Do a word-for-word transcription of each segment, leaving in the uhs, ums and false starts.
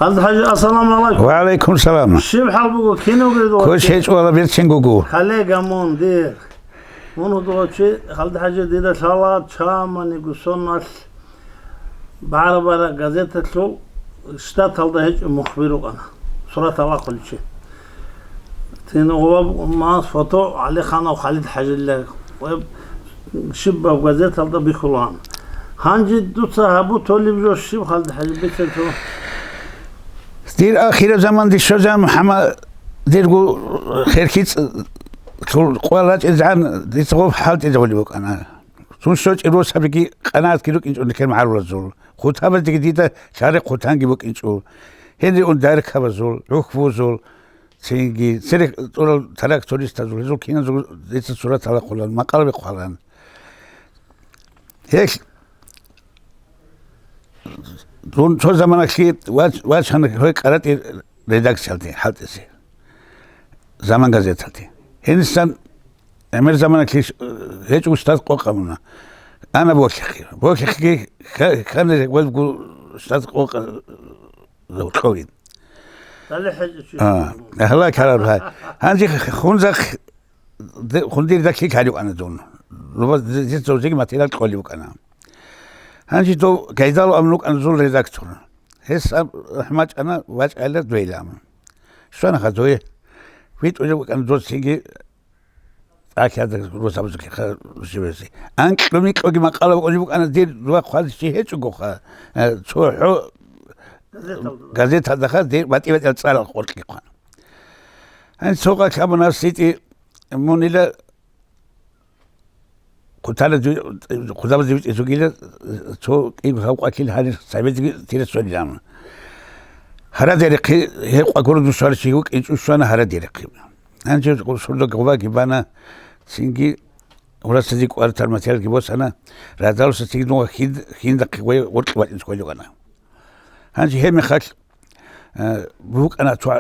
Халид-хӀажи, ассаламу гӀалайкум. Ва гӀалайкум салам. Щиб хӀал буго, кин вугев дугьа чи? Квеш гьечӀо, вала, берцин гугу. Коллега мун дир. Мун дугьа чи, Халид-хӀажи, дида лъала, чаманиго соналъ бара-бара газеталъул штаталда гьечӀо мухбир вукӀана. Суратал ахъулев чи. Цин гъуваб мас фото ГӀалиханов Халид-хӀажила. Щибаб газеталда бихьулаан. Гьанже дуца гьабу толеб жо щиб, Халид-хӀажи, бицен цо? Дир ахираб заман дир щвезаб МухӀаммад, дирго херхицӀ-, лъул къвал рачӀезегӀан дица гъоб хӀалтӀизабулеб букӀана. Цун щочӀеб росабиги къанаатги рукӀинчӀо нилъер магӀарулазул. Хутабаздеги дида лъарахъ хъутанги букӀинчӀо. Гьенир ун даркабазул, гӀухьбузул, цинги цере тӀурал трактористазул, гьезул киназул дица суратал ахъулан, макъала бихъулан. Гьелъ дун цо заманалъе вач-, вачана гьой КъаратӀи редакциялде хӀалтӀизе, «Заман» газеталде. Гьенисан гӀемер заманалъе гьечӀо штат къокъ гьабуна. Ана Болъихъе. Болъихъеги ха-, хана гьезго штат къокъ кьовин. ТалихӀ гьечӀо чи. А, гьалак гьараб гьай. Гьанже хунзахъ де-, хундир дакки калев ана дун. Руба зи-, зи-, зозиги материал кьолев вукӀана. Гьанже дов Гайдалов абун вукӀана зул редактор. Гьес аб-, рахӀмачӀана, вачӀайла дугьейилан. Щвана хадуе. ВитӀулев вукӀана дос цинги тӀахьазда росабазухъе ха-, живезе. Анкьго-микьгоги макъала букӀунеб букӀана, дир дуа хъвазе чи гьечӀогоха, э, цо хӀо газеталда. Газеталдаха дир батӀи-батӀиял цӀарал къоркье хъвана. Гьанже цо къалъ абуна ситӀи мунила хъутана ду-, хъутабазе витӀизугила, цо кӀиго гьав къвакил гьанир цабезеги тира цолилан. Гьарадерихъе, гьеб къвакур дусарчи вукӀинчӀо щвана гьарадерихъе. Гьанже сурдоги гъубаги бана, цинги урасазе кӀвар тар материалги босана, радалуса цинги дунга хин-, хиндахъе гъой гъоркье вачӀинчӀо кколев вукӀана. Гьанже гьеб мехалъ, э, букӀана цо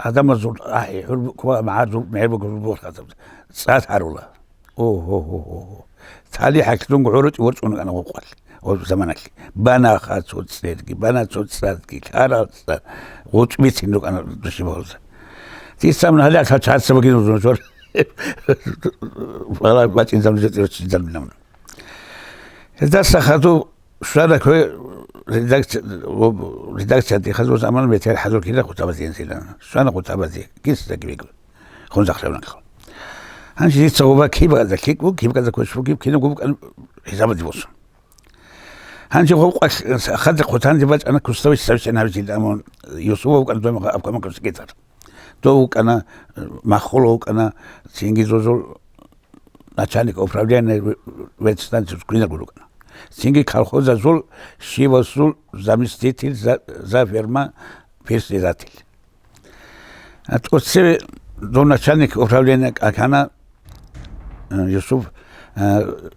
гӀадамазул ахӀи, гӀур букӀа магӀарзул мегӀер буго борхатаб цӀад гьарула. О-гьо-гьо-гьо-гьо. ТалихӀалъ дунго гӀоротӀи ворчӀун вукӀана гъокъалъ, гъо заманалъ. Банаха цо цӀерги, бана цо цӀадги, лъарал цӀа-, гъучӀ бицин рукӀана души богьуса. Дица мун гьале гьалъал чарца бугин узун жор. Вала бачӀинзаб нужецӀи руччинзабилан. Гьездаса хадув Щвана кве редакция, редакция дихъазул заман метер хӀазур кина хутабазе инзилан. Щвана хутабазе, кисаги бегу. Хунзахъ шавнахъ. Гьанже дица гъуба киб гьаза лъикӀ буг, киб гьаза квеш бугиб, кина губкан хӀисабаде босун. Гьанже гъов къвалъ хадри хъутанде бачӀана кустовищ савичӀен гьавизил амун Юсупов вукӀана дой обкомов секретарь. Дов вукӀана, Маххула вукӀана, цинги зозул начальник управления ветстанции квинаго рукӀана. Цинги колхозазул щивасул заместитель за, за ферма председатель. А тӀоцеве дов начальник управления кӀакана, э, Юсуп, э,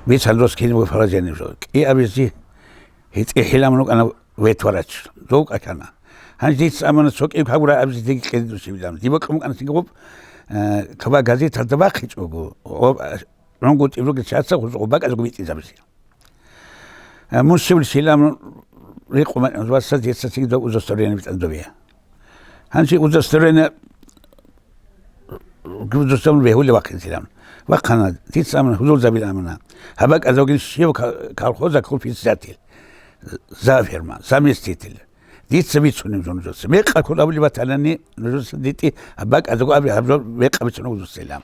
бицан дос кинабго положение жо. КӀиабизе гьитӀи хӀиламун вукӀана ветварач. Дов кӀакана. Гьанже дица амана цо кӀиб гьабура абизе диги кьезе дусибилан. Диб бокьун букӀана цинги гъуб, э, каба газеталда бахъичӀого, гъоб, а, гӀунгутӀиб ругел чаца гъуз гъуб бакӀазего битӀизабизе. Э, мун щивлъилан рикъу ма-, васас дица цинги дов удостоверение битӀана дове. Гьанже удостоверение Гьудулзабун бегьулев вахъинзилан. Вахъана, дица амана, гьудулзабил амана. Гьаб бакӀазавгин щив ка-, колхоза ккун председатель, за ферма, заместитель. Дица бицунеб жо нужеца. Мекъа ккун абулеб батанани, нужеца дитӀи гьаб бакӀазавго абе гьаб жо мекъа бицун гьудулзилан.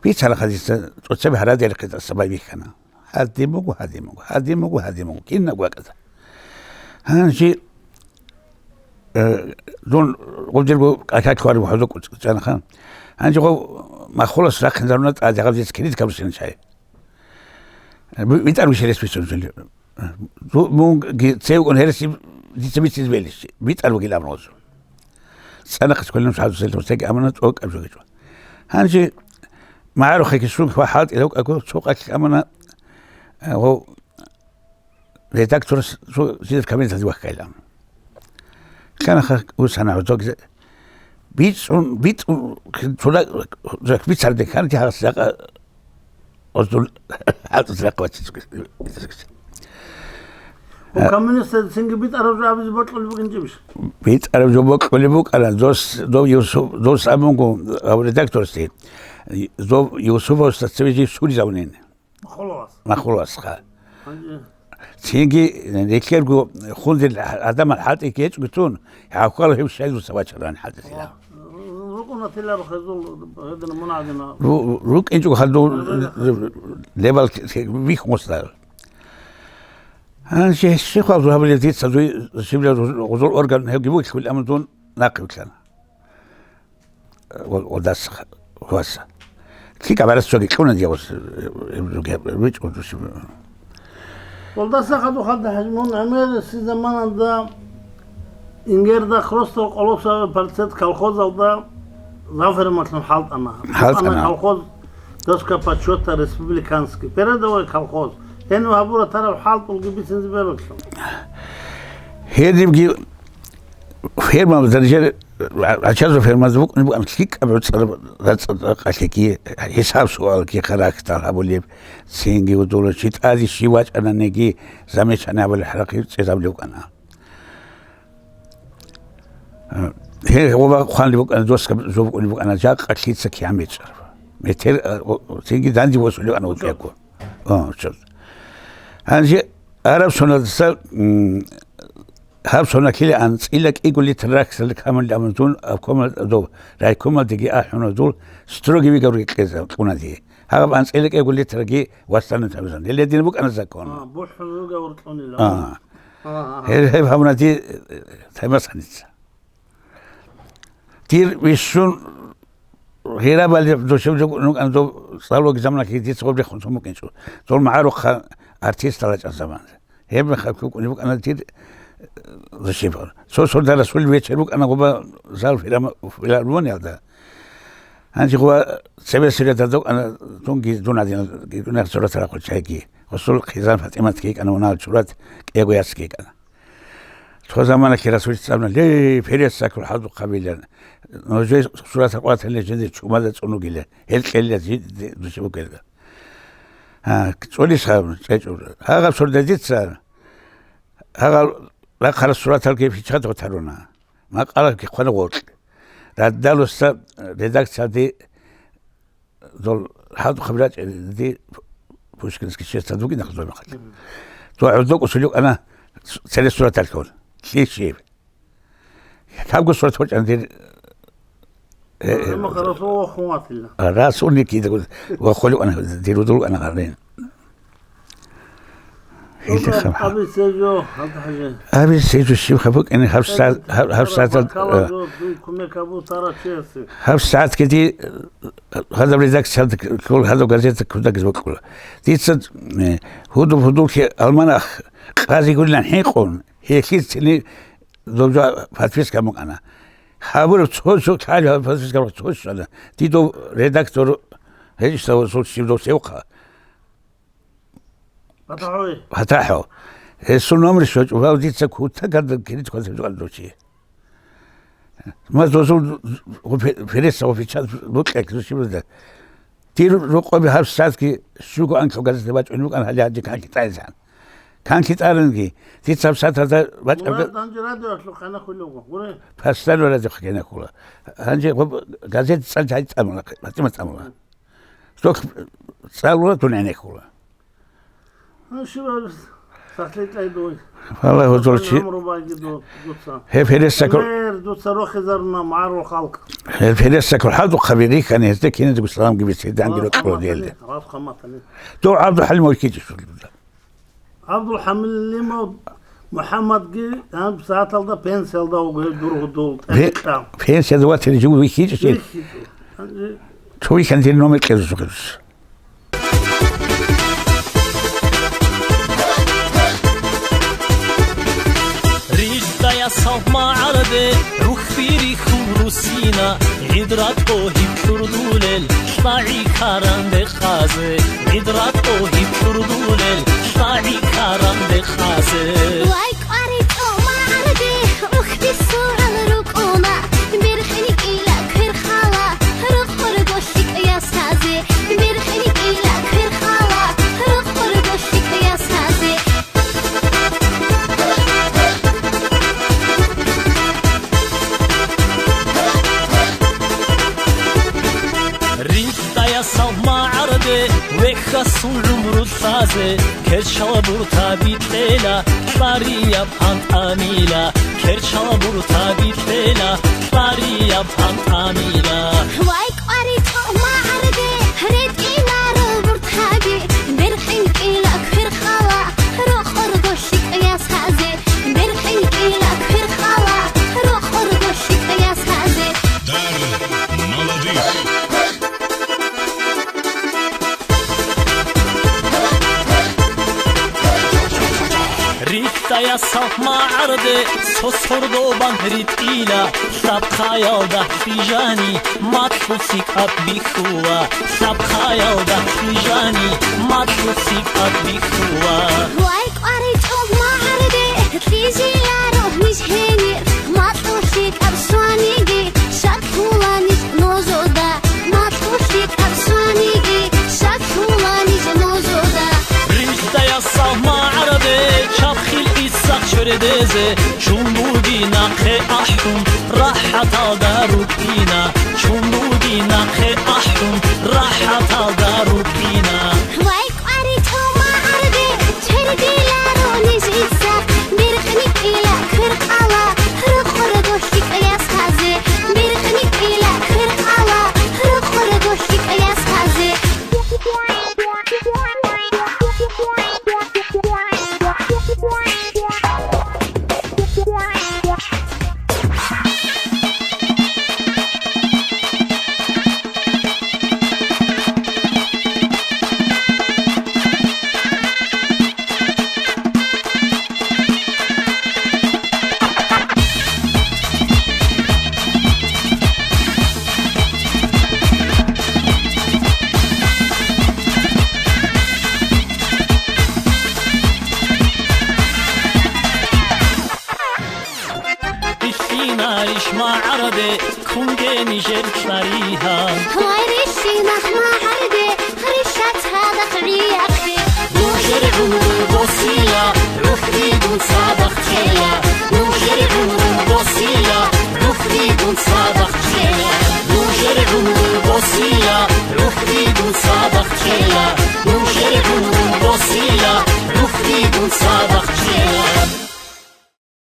Бицана хадиса, цоцаби гьарадерихъе тӀаса байбихьана. Гьадин буго, гьадин буго, гьадин буго, гьадин буго, кинабго бакӀазда. Гьанже, э, дун гъудирго какак хвараб хӀузукъ чӀанаха. Гьанже гъов Маххулас рахъинзаруна тӀаде гъаб дица кредит кабушина чай. Э, бу-, битӀар вишерес бицунзули. Ду-, мунги цевгун гьереси дица бицин велищ. БитӀар бугилан гъозу. ЦӀанахъе кколин хӀадусел гьусеги амана тӀокӀаб жо гьечӀо. Гьанже магӀарухъе кисун хва хӀалтӀи лавкӀаго цо къалъ амана, э, гъов редакторас цо зидер кабинеталде вахкайилан. Кьанаха усана гьудоги бицун, бицун, цо бицарде ккани гьас жакъа гъоздул хӀалтӀизе рахъ вачиз. Гьа. Коммунистазе цинги битӀараб жо абизе бокьулеб бугин жибищ? БитӀараб жо бокьулеб букӀана, дос, дов Юсуп, дос абунго, гьав редакторсде, дов Юсуповасда цеве жив суризавунин. Махуловас. Махуловас, ха. Гьанже. Цинги рекерго хундил гӀадамал хӀалтӀи гьечӀго тун, гьавкъала гьев щайдуса вачаран хӀалтӀисила. РукӀуна тиларо хезул, гьедина мун гӀадина. Ру-, рукӀинчӀо хадув лебал вихмусда. Гьанже щихъал гьабулев дица дуй щибла гъузул орган гьевги вугилан, амма дун нахъе вилълъана. Гъо-, гъодаса, гъодаса. ЛъикӀаб гьарас цоги кьуна дие гъос, э, э, э, ручӀ гъодусив. Гъодаса хадур хадур хӀажмун гӀемер си заманалда Ингерда Хрустал къоло цебе парцет колхозалда завфермалъун хӀалтӀана. ХӀалтӀана. ХӀалтӀана колхоз «Доска почёта» республиканский, передовой колхоз. Гьенив гьабура тараб хӀалтӀулги бицинзе бегьулъун. Гьедибги ферма, даже гӀачазул фермазда букӀунеб букӀана лъикӀаб гӀуцӀараб рацӀцӀалъиги, гьисаб-суалги характер гьабулеб, цинги гьудула чи тӀаде щив вачӀананиги замечание гьабулеб, хӀарахъи цӀезабулеб букӀана. Гье, гъоба хъванлъи букӀана, доска жо букӀунеб букӀана, жакъа лъица кигӀан бечӀараб. Метер, а, о, цинги данде босулеб букӀана гьудиякку. О, чо. Гьанже араб соналдаса, м, гьаб соналъилаан цӀила кӀиго литр рахьалда камулилан дун обкомалда, дов райкомалдаги ахӀуна, дул строгий выговор кьезе кьуна дие. Гьаб анцӀила кӀиго литрги васдана тавизан. Гьеле дин букӀана закон. А, бухӀун выговор кьунила. А. А, а, а. Гьеб, гьеб гьабуна ди, э, Таймас-ханица. Дир вищун гъирабали душев жо нукӀан дов цӀалоги заманаки дица гъоб рехун цо мукӀинчӀо. Дол магӀарухъа артистала чӀан заман. Гьеб мехалъ кукӀунеб букӀана дир, э, зашибал. Цо сорда Расул вечер букӀана гъоба зал филармо-, филармониялда. Гьанже гъоба цебе сире дадукӀана, дунги дун гьадинал, дунах суратал рахъул чайги. Расул хъизан ФатӀиматги йикӀана, ванал чурат кӀиго ясги йикӀана. Цо заманалъ Расулица абуна: «Ле, пересакур хӀадухъабилан. Нужее суратал къваталин жинди чумазда цӀун вугила. Гьел кьелила жи-, ди-, души бугелда». А, цӀолис гьаб, цӀечӀур. Гьагъаб сорда дица, гьагъал рахъарал сураталги печатать гьаруна. Макъалаги хъвана гъоркь. Раддалуса редакцияде дол хӀадухъаб рачӀине, ди Пушкинский честь гьадугин ахъ дой махалъ. Мгм. Дой гӀодокӀусулев ана цере сураталъул. Лъищи. Лъабго сурат гьоркьана дир, э, э, Амма харасо вахун ватилла. Расул Никита ва холев ана дир удул ана гъарин. Хилли хаб. Аби Сежо, Абдул-Хажи. Аби Сежо щиб хаб букӀине гьаб сагӀат, гьаб, гьаб сагӀатал, Баркала э, жо, дуй кумек гьабу тара чиясе. Гьаб сагӀатги ди, э, гьадаб редакциялда ккол, гьадаб газетда кколдагиз бокьула. Дица, э, гьудул-гьудуллъи алманах къази гурилан хӀинкъун, гьелъицани доб жо подписка букӀана. Гьабураб цо жо лъали подписка букӀана, цо щвана. Дидов редактор гьечӀищ, дов щиб дов севхъа. ПатахӀой. ПатахӀо. Гьесул номер щвечӀо, ва дица кутакалда кредит хватаб жо дучи. Ма зозул фе-, фересса официант букьек зушибазда. Дир рукъоби гьаб сагӀатги щуго анкьал газета бачӀун букӀан гьале гьанже канлъи тӀайзан. Канлъи тӀаранги, дица гьаб сагӀаталда бачӀарда Мурад, гьанже радиоялъул къенахъулев вуго, гуре. Постоянно радиохъ кенахъула. Гьанже гъоб газета цӀалги гьай цӀамула, ПатӀима цӀамула. Сох цӀалула дун гӀенеккула. Ну, щибаб сахлъи кьай дуй. Валлагь, гьудул чи. Амру байги ду-, дуца. Гьеб гьересакал. Гьер дуца рохизаруна магӀарул халкъ. Гьеб гьересакал хӀадухъаби рихьани гьезде киназего саламги бице, данги рокьула диялде. Рас хаматани. Дов ГӀабдулхӀалимов кичӀищ вугеб дуда. ГӀабдулхӀалимов МухӀаммадги гьаб сагӀаталда пенсиялда вуго, гьев дур гьудул, Пе-, тӀекӀкӀа. Пенсиялда ватири жив вихьичӀищ? ВихьичӀо. Гьанже Цо вихьанти номер кьезусухъе. Риждая салмагӀарде рухьби рихьул русина, гӀидратго гьикьурдулел лъагӀи каранде хъазе, гӀидратго гьикьурдулел лъагӀи каранде хъазе. Вай, кӀваричӀо магӀарде, ухьби сугӀал рукӀуна, бирхӀинкӀила квер хала, рохорго лъикӀ ясазе, бирхӀинкӀила квер хала, рохорго лъикӀ ясазе. БитӀела, лъарияб гьантӀамила, керчал бурта битӀела, лъарияб гьантӀамила. Вай, кӀваричӀо магӀарде, ретӀинаро буртаби, беркъинкӀила квер къала, рокъорго лъикӀ ясазе, беркъинкӀила квер къала, рокъорго лъикӀ ясазе. Дар молодых. Рихьдаясал магӀарде цо сордо бан ритӀила, лъабхъаялда хижани, макьу лъикӀаб бихьула, лъабхъаялда хижани, макьу лъикӀаб бихьула. Вай, кӀваричӀо магӀарде, лъизиларо ниж гьенир, макьу лъикӀаб сониги, шаклъула ниж нозода, макьу лъикӀаб сониги, шаклъула ниж нозода. Рихьдаясал магӀарде, чахъил исахъ чвердезе, чун буги нахъе ахӀун, рахӀаталда рукӀина, чун буги нахъе ахӀун, рахӀаталда рукӀина. Вай, кӀваричӀо магӀарде, чвердиларо ниж исахъ, беркъинкӀила квер къала, рокъорго лъикӀ ясазе, беркъинкӀила квер къала, рокъорго лъикӀ ясазе. Рихьинарищ магӀарде, кунге нижер лъаригьа. Вай, рихьинахъ магӀарде, рихьа цадахъ гӀияхъе. Нужер гӀумру босила, рухӀ дидун цадахъ ккела. Нужер гӀумру босила, рухӀ дидун цадахъ ккела. Нужер гӀумру босила, рухӀ дидун цадахъ ккела. Нужер гӀумру босила, рухӀ дидун цадахъ ккела.